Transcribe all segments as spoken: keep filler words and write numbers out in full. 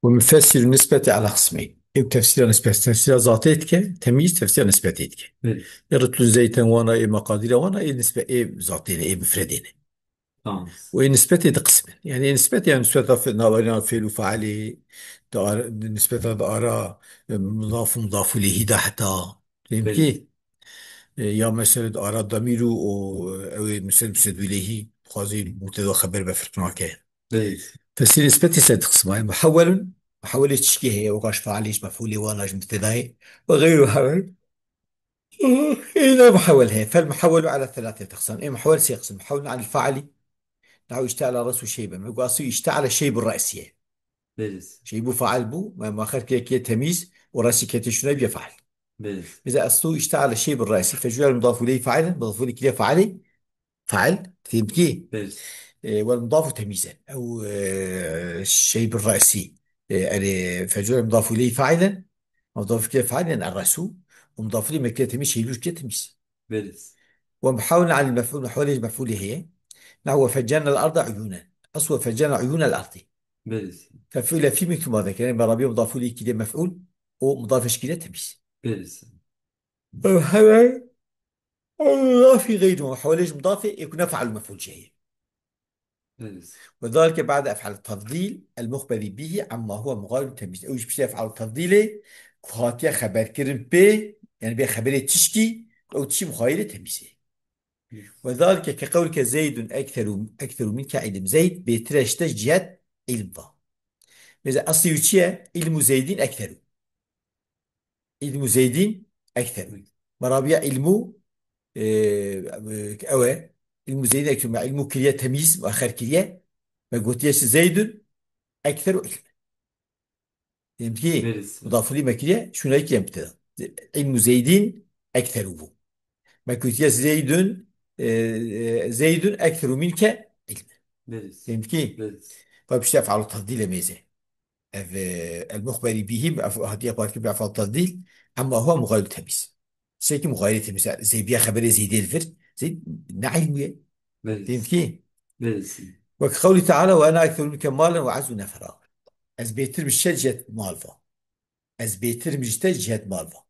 Ve mufessirû nisbetê ala qismeyn. Ew tefsîra nisbet, tefsîra zatê dike, temyîz tefsîra nisbetê dike. Evet. Ê ritlû zeyten wana, ê meqadîra wana, ê nisbe, ê zatê ne, ê mufredê ne. Tamam. Û ê nisbetê di qism in. Yani ê nisbetê, yani nisbeta fe-, naverîna fêl û fealê, di ar-, nisbeta di ara, e, mudaf û mudafû leyhî de heta. Fehim kî? E, ya mesela di ara damîr û, û, e, ew ê mused, mused wî leyhî, dixwazî mubteda xeber be firq nake. Belê. Tefsîr nisbetî ser di qisma ye. Muhewwelun, muhewwelê çişkê heye, weka ji fealê, ji mef'ûlê, wana ji mubtedayê. Ve xeyrû muhewwel. Ê ne muhewwel heye. Fel muhewwelu ala thelatheti aqsam. Ê muhewwel sê qism. Muhewwelun anil feali. Nehu işte'ela re'su şeyben. Ve aslu işte'ela şeybu re'siye. Belê. Şeybu feal bû. Me, me xer kiriye temyîz. Û re'sî kete şûna biye feal. Belê. Bize aslu işte'ela şeybu re'si. Fecû'el mudafû leyhî fealen. Mudafû leyhî kiriye fealê. Feal, fehim kî? Belê. E, wel mudafû temyîz e. Ew, e, şeybu re'sî. E, yani fecû'el mudafû leyhî fealen. Mudafû kiriye feal, yani re'su. Û mudafû leyhî me kiriye temyîz, şeybu kiriye temyîz. Belê. Ve muhewwelun anil mef'ûl, muhewwelê ji mef'ûlê heye. Nehu ve feccernel arda uyûnen. Aslu ve feccerne uyûnel ardî. Belê. Mef'ûle fî mimkûn made kene, me rabî mudafû leyhî kiriye mef'ûl, û mudafê ji kiriye temyîz. Belê. Ew hewe, ew mudafî xeyrû, muhewwelê ji mudafê, ê ku ne feal û mef'ûl jê heye. Belê. Ve zalike ba'de ef'al tefdîl, el muxberî bihî, amma huwe muxayirû temyîz. Ew ji piştî ef'al tefdîlê, ku hatiye xeberkirin pê, yani bê xeberê tişkî, ew tişkî muxayirê temyîzê. Ve zalike ke qewlike Zeydun ekteru, ekteru minke ilm. Zeyd bêtir e ji te ji cihet ilm va. Mesela eslî wî çi ye? Ilmu Zeydin ekteru. Ilmu Zeydin ekteru. Me rabiya ilmu, e, ew e. Ilmu Zeydin ekteru. Me ilmu kiriye temyîz, me xer kiriye. Me gotiye çi? Zeydun ekteru ilm. Fehim kî? Belê. Mudafû leyhî me kiriye, şûnayî kiriye mubteda. Ilmu Zeydin ekteru bû. Me gotiye Zeydun, e, e, Zeydun ekteru minke ilmen. Belê. Fehim kî? Belê. Ve piştî ef'alu tefdîl e mêze. Ev, e, el muxberî bihî, ev, hatiye parkî bi ef'al tefdîl, emma huwa muxayirû temyîz. Şekî muxayirê temyîz. Zeybiya xeberê Zeydê li vir. Zeyd ne ilmî ye. Belê. Fehim kî? Belê. Wek qewlî teala, "Ve ene ekseru minke malen ve azzu nefera." Ez bêtir im ji te cihet mal va. Ez bêtir im ji te cihet mal va.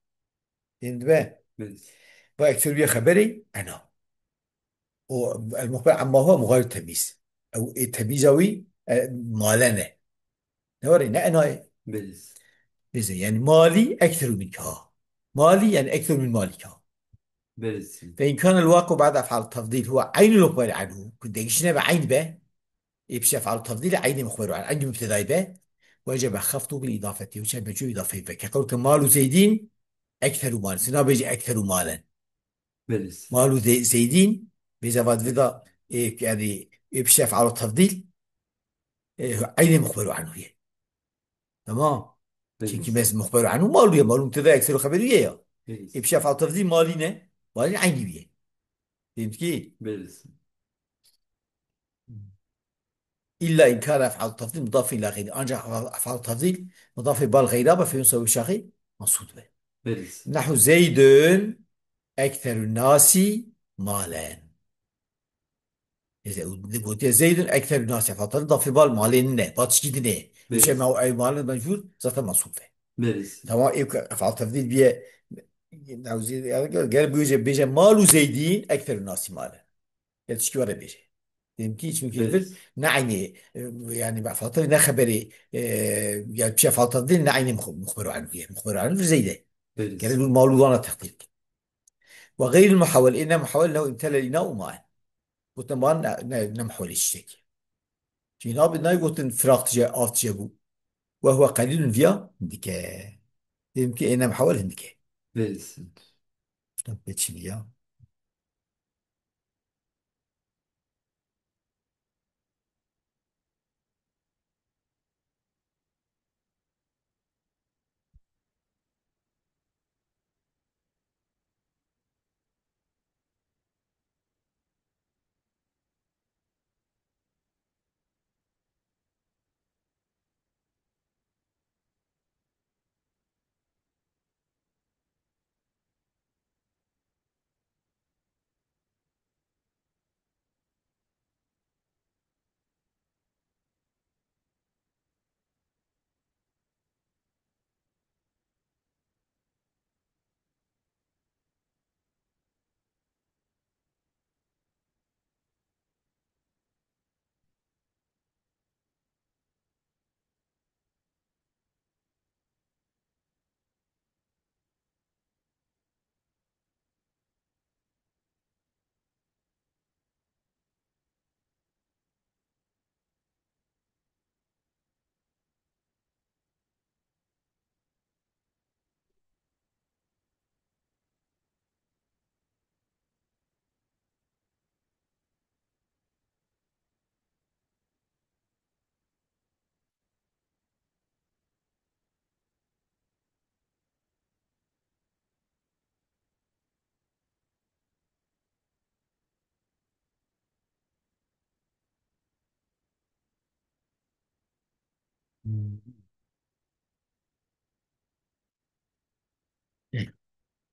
Fehim dibe? Belê. Va ekseru ye xeberê ena. O el muxber amma huwa muxayir temyiz. Ew ê temyiza wî, e, malen e. Ne were, ne ena ye. Belê. Neyse, yani mali ekseru minka. Mali yani ekseru min malika. Belê. Fe in kana el-waqi'u ba'de ef'al tefdil huwa aynul muxberi anhu. Ku degişine be ayn be. Ê pişt ef'al tefdil aynî muxberu an. Aynî mubtedayî be. Wecebe xeftu bil idafeti. Wece mecbur idafeyî be. Ke qewlke malu Zeydin ekseru mal. Sina bêje ekseru malen. Belê. Malu Ze-, Zeydin, bêje va divê da, e, yani, e, pişt ef'al tefdil, e, aynî muxberu anhu ye. Tamam. Belê. Çünkü mes muxberu anhu malu ye, malu mubteda ekseru xeberu ye ya. Belê. E, pişt ef'al tefdil mali ne? Mali aynî ye. Fehim kî? Belê. İlla in kana ef'al tefdil mudafin ila gayri. Ancak ef'al, ef'al tefdil mudafê bal gayra be, fe yunsabu bi şaxî mansûb be. Belê. Nehu Zeydun ekseru nasi malen. Neyse, gotiye Zeydun ekseru nasi, ef'al tefdil mudafê bal malê ne, bal tişkî din e. Belê. Düşe ma ev malen mecbur, zaten mansûb be. Belê. Tamam, ev ef'al tefdil biye, nehu Zeyd-, yani, gel, gel bêje, bêje malu Zeydin ekseru nasi malen. Ya tişkî were bêje. Dedim ki, çünkü Evet. bir ne aynı, e, yani, ef'al tefdil ne xeberê, e, yani, pişt ef'al tefdil ne aynî muh-, muxberu anhu ye. Muxberu anhu Zeyde. Evet. Gerek bir malu wana tefdil. Ve gayril muhawwel, ê ne muhawwel lehu imtele ina'u ma'en. Gotin man ne, ne, ne muhawwelê çiçek. Çünkü nabi, nayê gotin firaq tije, av tije bû. Ve huve qalîlun viya dike. Dedim ki ê ne muhawwel hindike. Evet. Şuna pêçî ya.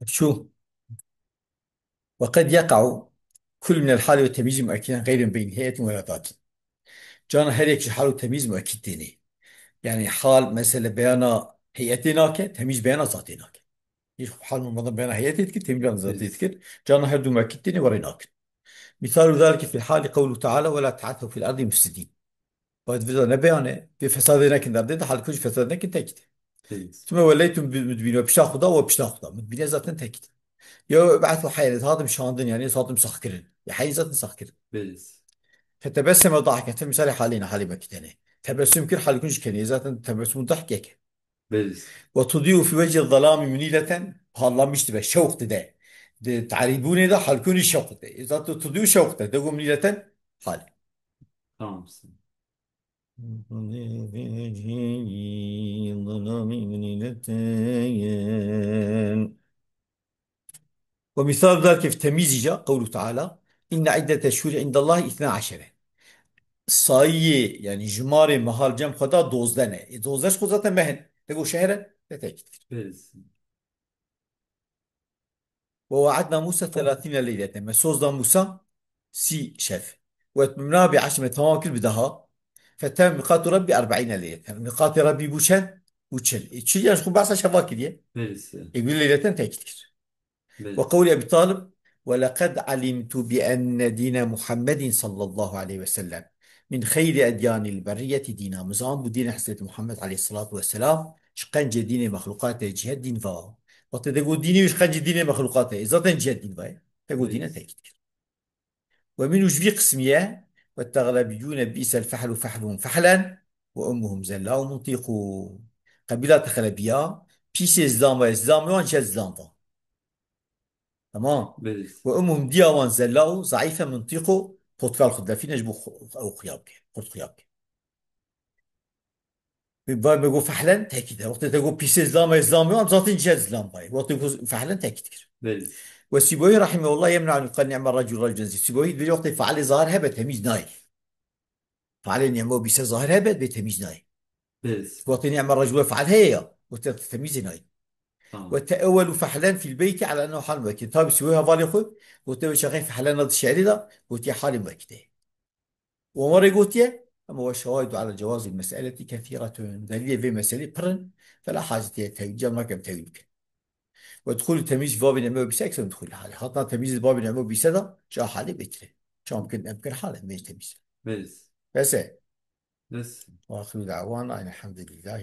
شو؟ وقد يقع كل من الحال والتمييز مؤكدا غير بين هيئة ولا ذات. Cana her yek ji hal û temyîz muekîd têne. Yani hal mesele beyana heyetê nake, temyîz beyana zatê nake. Hal normalde beyana heyetê dikir, temyîz beyana zatê dikir. Cana her du muekîd têne, werê nakin. Misalu zalike fil hali qewlu teala: "Ve la te'thew fil ardi mufsidîn." Ba divê ne beyane, vê fesadê nekin derdê de, halkû jî fesad nekin tekîd. Tüme welleytum bi-, mudbîn, we pişta xwe da, we pişta xwe da. Mudbîne zaten tekîd. Ya eb'esu hayyan, ez hatim şandin, yani ez hatim saxkirin. Ya hayy zaten saxkirin. Fetebesseme dahke, te misalê halê ne, halê me kitene. Tebessüm kir, halkûn jî kenê. Zaten tebessüm dahkeke. Ve tudîu fi wecî zelami munîreten, parlamiş dibe, şewq dide. Di tarîbûnê de halkûnî şewq dide. Îza tu tudîu şewq dide, dego munîreten hal. Tamam. Ve misal zalike fi temyîzî ca, qewlu teala: "Inne iddete şhuri indallahi îthna eşere." Sayiyê, yani jimarê meha li cem xwe da dozdeh ne. E, dozdeh ji xwe zaten meh in. Te got şehre, te tekîd kir. Ve we'edna Musa thelathîne leyleten. Me soz da Musa sî şev. Ve etmemna bi eşr, me temam kir bi deha. Fetem miqatu Rabbi erba'îne leyleten. Miqatê Rabbî bû çend? Bû çil. E, çil yani xwe behsa şeva kiriye. E, bi leyleten tekîd kir. Ve qewlî Ebî Talib: "Ve leqed alimtu bi enne dîne Muhammedin sallallahu aleyhi ve sellem min xeyrî edyanil berriyeti dîna." Min zan bû dînê Hezretî Muhammed aleyhissalatu vesselam ji qencê dînê mexluqatê cihet dîn va. Wextê de got dînê ji qencê dînê mexluqatê, zaten cihet dîn va ye. Te got dîne tekîd kir. Ve min û ji vî qismî ye: "Ve teğlebiyûne bi'sel fehlu fehlun fehlen ve ummuhum zellâ û muntîqû." Qebîla Texlebiya, pîsê zilam ve, zilamê wan jê zilam va. Tamam. Ve ummuhum, diya wan, zellâ û zaîfe, muntîqû, potkal xwe dilefîne ji bo xwe-, ew xuya bike, xurt xuya bike. Bi-, ba-, me got fehlen tekîd e. Wextê te got pîsê zilamê, zilamê wan, zaten cihet zilam vayê. Wextê got fehlen tekîd kir. Ve Sîboyî rahimehullah yemna an yuqal ni'me racul racul nezîf. Sîboyî dibêje wextê fealê zahir hebe temîz nayê. Fealê ni'me û bîse zahir hebe bê temîz nayê. Wextê ni'me racul feal heye ya, wextê temîzê nayê. Ve te'ewwelu fehlen fil beyti ala ennehu hal muekid. Tabi Sîboyî hevalê xwe, gote ve çaxê fehlen di şi'rî de, gotiye halê muekidê. Û Omerê gotiye, ama ve şewahidu ala cewazil mes'eleti kesiretun. Delîlê vê meselê pir in, fela hacete tewîl, cem nakem tewîl bikin. Ve duhulî temîz babî ni'me û bîse ekser min duhulî halê. Hatina temîzê babî ni'me û bîse de, ca halê bêtir e. Çawa bikin, em bikin halê, em bêjin temîz. Bes e. Ve axiru da'wana elhamdulillah.